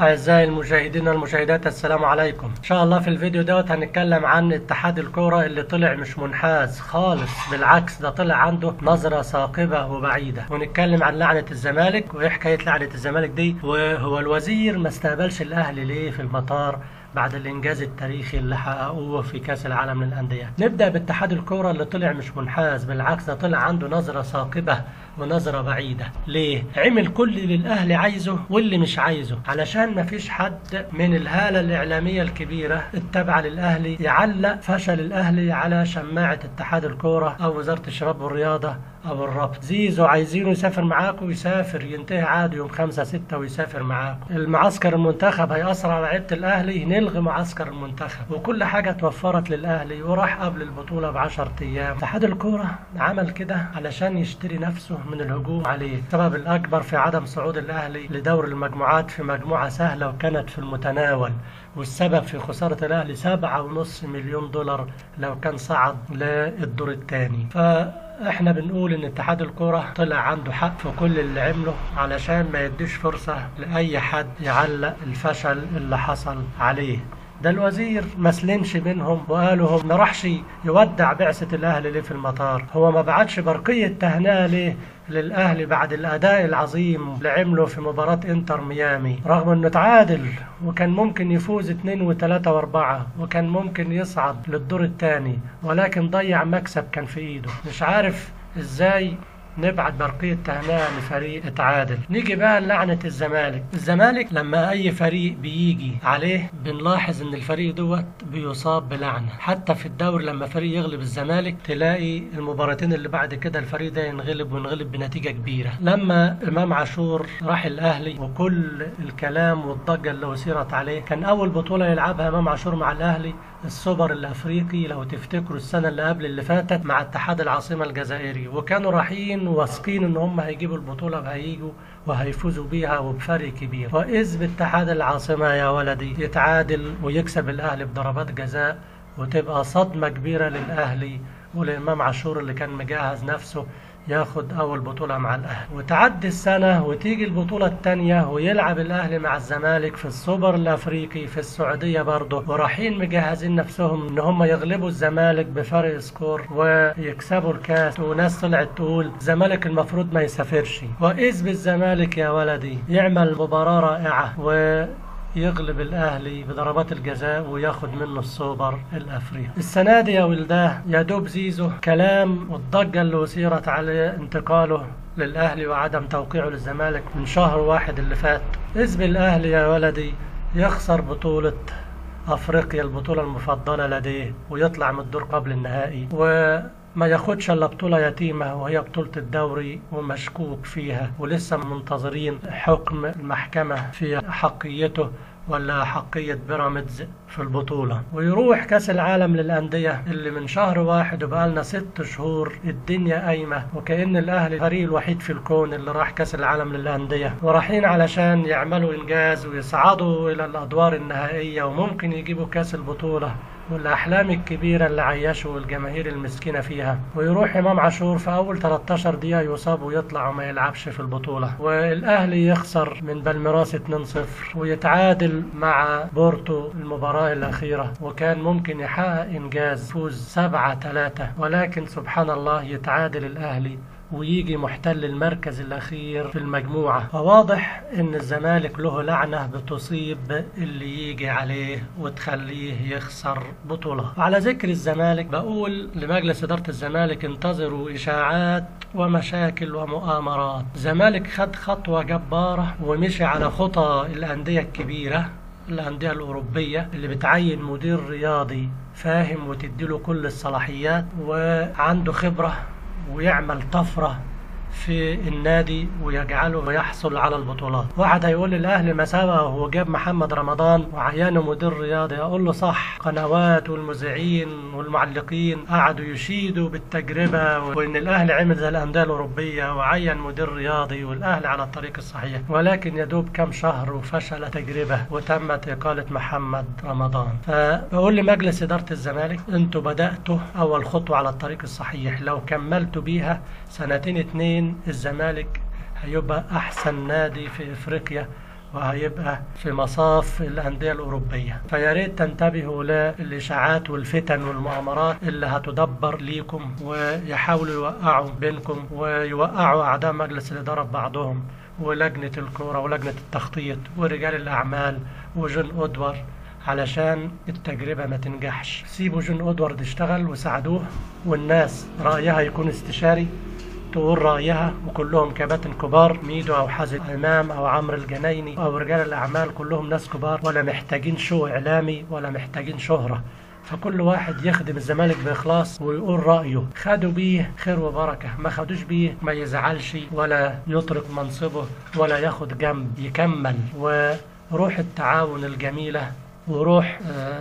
أعزائي المشاهدين والمشاهدات، السلام عليكم. إن شاء الله في الفيديو دوت هنتكلم عن اتحاد الكورة اللي طلع مش منحاز خالص، بالعكس ده طلع عنده نظرة ثاقبة وبعيدة. ونتكلم عن لعنة الزمالك وإيه حكاية لعنة الزمالك دي، وهو الوزير ما استقبلش الأهلي ليه في المطار بعد الإنجاز التاريخي اللي حققوه في كأس العالم للأندية. نبدأ باتحاد الكورة اللي طلع مش منحاز، بالعكس ده طلع عنده نظرة ثاقبة ونظرة بعيدة. ليه؟ عمل كل اللي الأهلي عايزه واللي مش عايزه، علشان ما فيش حد من الهالة الإعلامية الكبيرة التابعة للأهلي يعلق فشل الأهلي على شماعة اتحاد الكورة أو وزارة الشباب والرياضة أو الربط. زيزو عايزينه يسافر معاكم، ويسافر، ينتهي عقده يوم 5/6 ويسافر معاكم. المعسكر المنتخب هيأثر على لعيبة الأهلي، نلغي معسكر المنتخب، وكل حاجة توفرت للأهلي وراح قبل البطولة ب10 أيام. اتحاد الكورة عمل كده علشان يشتري نفسه من الهجوم عليه. السبب الأكبر في عدم صعود الأهلي لدور المجموعات في مجموعة سهلة وكانت في المتناول، والسبب في خسارة الأهلي 7.5 مليون دولار لو كان صعد للدور الثاني. فاحنا بنقول ان اتحاد الكرة طلع عنده حق في كل اللي عمله، علشان ما يديش فرصة لأي حد يعلق الفشل اللي حصل عليه. ده الوزير ما سلمش منهم وقالوا هو ما راحش يودع بعثة الأهلي ليه في المطار، هو ما بعتش برقية تهنئة ليه للأهلي بعد الأداء العظيم اللي عمله في مباراة انتر ميامي، رغم انه تعادل وكان ممكن يفوز 2 و3 و4 وكان ممكن يصعد للدور الثاني، ولكن ضيع مكسب كان في ايده. مش عارف ازاي نبعت برقية تهنئة لفريق اتعادل. نيجي بقى لعنة الزمالك. الزمالك لما أي فريق بيجي عليه بنلاحظ إن الفريق دوت بيصاب بلعنة، حتى في الدوري لما فريق يغلب الزمالك تلاقي المباراتين اللي بعد كده الفريق ده ينغلب وينغلب بنتيجة كبيرة. لما إمام عاشور راح الأهلي وكل الكلام والضجة اللي أثيرت عليه، كان أول بطولة يلعبها إمام عاشور مع الأهلي السوبر الأفريقي لو تفتكروا السنة اللي قبل اللي فاتت مع اتحاد العاصمة الجزائري، وكانوا رايحين واثقين ان هم هيجيبوا البطولة وهيجوا وهيفوزوا بيها وبفرق كبير. وإذ باتحاد العاصمة يا ولدي يتعادل ويكسب الأهلي بضربات جزاء، وتبقى صدمة كبيرة للأهلي ولإمام عاشور اللي كان مجهز نفسه ياخد أول بطولة مع الأهلي. وتعدي السنة وتيجي البطولة الثانية ويلعب الأهلي مع الزمالك في السوبر الأفريقي في السعودية برضه، ورايحين مجهزين نفسهم إن هم يغلبوا الزمالك بفرق score ويكسبوا الكاس، وناس طلعت تقول الزمالك المفروض ما يسافرش. وإذ بالزمالك يا ولدي يعمل مباراة رائعة ويغلب الأهلي بضربات الجزاء وياخد منه السوبر الأفريقي. السنة دي يا ولداه يا دوب زيزو كلام والضجة اللي أثيرت على انتقاله للأهلي وعدم توقيعه للزمالك من شهر واحد اللي فات، إذ بالأهلي يا ولدي يخسر بطولة أفريقيا البطولة المفضلة لديه ويطلع من الدور قبل النهائي، وما ياخدش الا بطولة يتيمة وهي بطولة الدوري ومشكوك فيها، ولسه منتظرين حكم المحكمة في حقيته ولا حقية بيراميدز في البطولة. ويروح كأس العالم للأندية اللي من شهر واحد وبقالنا 6 شهور الدنيا قايمة، وكأن الأهلي الفريق الوحيد في الكون اللي راح كأس العالم للأندية، ورايحين علشان يعملوا إنجاز ويصعدوا إلى الأدوار النهائية وممكن يجيبوا كأس البطولة والأحلام الكبيرة اللي عيشوا الجماهير المسكينة فيها. ويروح إمام عاشور في أول 13 دقيقة يصاب ويطلع وما يلعبش في البطولة، والأهلي يخسر من بالميراس 2-0 ويتعادل مع بورتو المباراة الأخيرة، وكان ممكن يحقق إنجاز فوز 7-3، ولكن سبحان الله يتعادل الأهلي ويجي محتل المركز الأخير في المجموعة. فواضح إن الزمالك له لعنة بتصيب اللي يجي عليه وتخليه يخسر بطولة. وعلى ذكر الزمالك بقول لمجلس إدارة الزمالك انتظروا إشاعات ومشاكل ومؤامرات. الزمالك خد خطوة جبارة ومشي على خطى الأندية الكبيرة، الأندية الأوروبية اللي بتعين مدير رياضي فاهم وتديله كل الصلاحيات وعنده خبرة ويعمل طفرة في النادي ويجعله يحصل على البطولات. واحد هيقول الاهلي ما سبقه وجاب محمد رمضان وعينه مدير رياضي، اقول له صح، قنوات والمذيعين والمعلقين قعدوا يشيدوا بالتجربه وان الاهلي عمل زي الانديه الاوروبيه وعين مدير رياضي والاهلي على الطريق الصحيح، ولكن يدوب كم شهر وفشل تجربه وتمت اقاله محمد رمضان. فبقول لمجلس اداره الزمالك انتوا بداتوا اول خطوه على الطريق الصحيح، لو كملتوا بيها سنتين اتنين الزمالك هيبقى احسن نادي في افريقيا وهيبقى في مصاف الأندية الأوروبية. فيا ريت تنتبهوا للإشاعات والفتن والمؤامرات اللي هتدبر ليكم، ويحاولوا يوقعوا بينكم ويوقعوا أعداء مجلس الإدارة ببعضهم، ولجنة الكورة ولجنة التخطيط ورجال الأعمال وجون أودوارد، علشان التجربة ما تنجحش. سيبوا جون أودوارد يشتغل وساعدوه، والناس رأيها يكون استشاري، تقول رأيها، وكلهم كباتن كبار، ميدو أو حازم إمام أو عمرو الجنايني أو رجال الأعمال، كلهم ناس كبار، ولا محتاجين شو إعلامي ولا محتاجين شهرة. فكل واحد يخدم الزمالك بإخلاص ويقول رأيه، خدوا بيه خير وبركة، ما خدوش بيه ما يزعلش ولا يترك منصبه ولا ياخد جنب، يكمل. وروح التعاون الجميلة وروح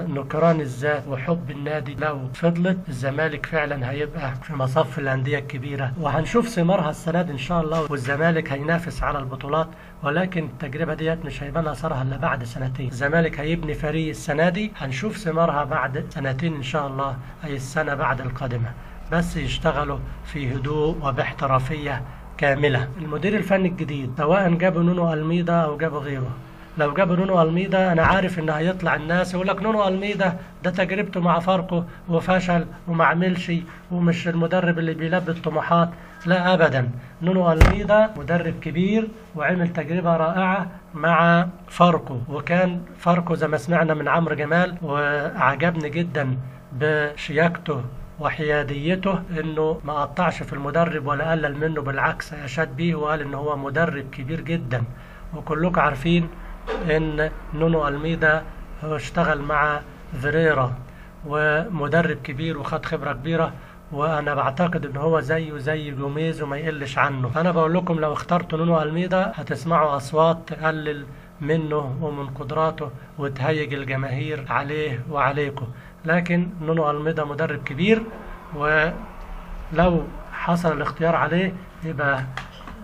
نكران الذات وحب النادي لو فضلت، الزمالك فعلا هيبقى في مصف الأندية الكبيرة، وهنشوف ثمارها السنة دي إن شاء الله، والزمالك هينافس على البطولات. ولكن التجربة ديت مش هيبان أثرها إلا بعد سنتين. الزمالك هيبني فريق السنة دي، هنشوف ثمارها بعد سنتين إن شاء الله، أي السنة بعد القادمة، بس يشتغلوا في هدوء وباحترافية كاملة. المدير الفني الجديد سواء جابوا نونو ألميدا أو جابوا غيره، لو جابوا نونو ألميدا أنا عارف إن هيطلع الناس يقول لك نونو ألميدا ده تجربته مع فاركو وفشل وما عملش ومش المدرب اللي بيلبي الطموحات. لا أبدا، نونو ألميدا مدرب كبير وعمل تجربة رائعة مع فاركو، وكان فاركو زي ما سمعنا من عمرو جمال، وعجبني جدا بشياكته وحياديته، انه ما قطعش في المدرب ولا قلل منه، بالعكس اشاد بيه وقال ان هو مدرب كبير جدا. وكلكم عارفين ان نونو ألميدا هو اشتغل مع فيريرا ومدرب كبير وخد خبرة كبيرة، وانا بعتقد ان هو زيه زي جوميز وما يقلش عنه. فانا بقول لكم لو اخترتوا نونو ألميدا هتسمعوا اصوات تقلل منه ومن قدراته وتهيج الجماهير عليه وعليكم، لكن نونو ألميدا مدرب كبير، ولو حصل الاختيار عليه يبقى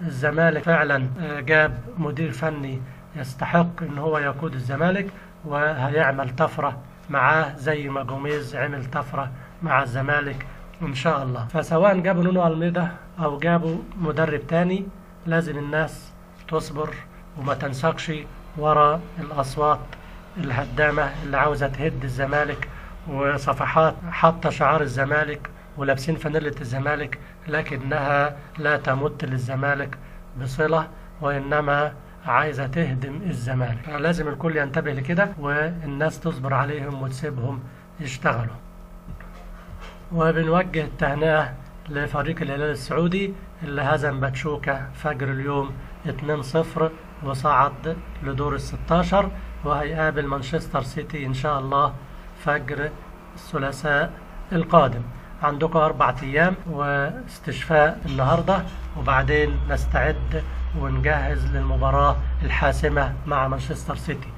الزمالك فعلا جاب مدير فني يستحق ان هو يقود الزمالك، وهيعمل طفرة معاه زي ما جوميز عمل طفرة مع الزمالك ان شاء الله. فسواء جابوا نونو ألميدا او جابوا مدرب تاني، لازم الناس تصبر وما تنساقش ورا الاصوات الهدامة اللي عاوزة تهد الزمالك، وصفحات حاطة شعار الزمالك ولابسين فانيلة الزمالك، لكنها لا تمت للزمالك بصلة، وإنما عايزة تهدم الزمالك. لازم الكل ينتبه لكده، والناس تصبر عليهم وتسيبهم يشتغلوا. وبنوجه التهنئة لفريق الهلال السعودي اللي هزم باتشوكا فجر اليوم 2-0 وصعد لدور ال16، وهيقابل مانشستر سيتي إن شاء الله فجر الثلاثاء القادم. عندكم 4 أيام واستشفاء النهاردة، وبعدين نستعد ونجهز للمباراة الحاسمة مع مانشستر سيتي.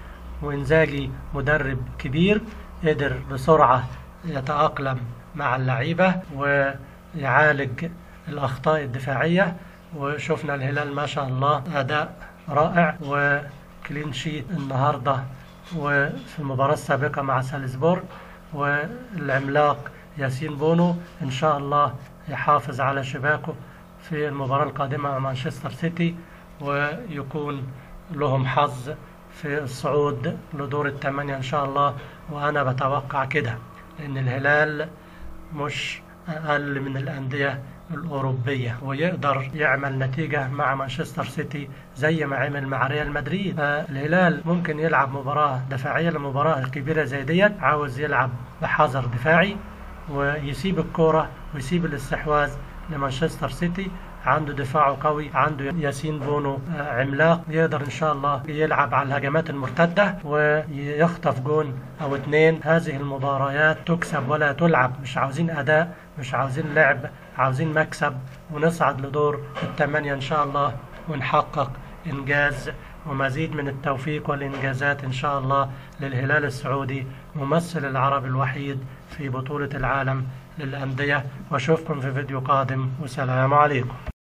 وإنزاجي مدرب كبير قدر بسرعة يتأقلم مع اللعيبة ويعالج الأخطاء الدفاعية، وشفنا الهلال ما شاء الله أداء رائع و clean sheet النهاردة وفي المباراة السابقة مع سالزبورغ. والعملاق ياسين بونو إن شاء الله يحافظ على شباكه في المباراة القادمة مع مانشستر سيتي، ويكون لهم حظ في الصعود لدور الثمانية إن شاء الله. وأنا بتوقع كده، لأن الهلال مش أقل من الأندية الأوروبية، ويقدر يعمل نتيجة مع مانشستر سيتي زي ما عمل مع ريال مدريد. فالهلال ممكن يلعب مباراة دفاعية، المباراة الكبيرة زي ديت عاوز يلعب بحذر دفاعي ويسيب الكورة ويسيب الاستحواذ لمانشستر سيتي. عنده دفاعه قوي، عنده ياسين بونو عملاق، يقدر ان شاء الله يلعب على الهجمات المرتدة ويخطف جون او 2. هذه المباريات تكسب ولا تلعب، مش عاوزين اداء، مش عاوزين لعب، عاوزين مكسب ونصعد لدور الثمانية ان شاء الله ونحقق انجاز ومزيد من التوفيق والانجازات ان شاء الله للهلال السعودي ممثل العرب الوحيد في بطولة العالم للأندية. واشوفكم في فيديو قادم، والسلام عليكم.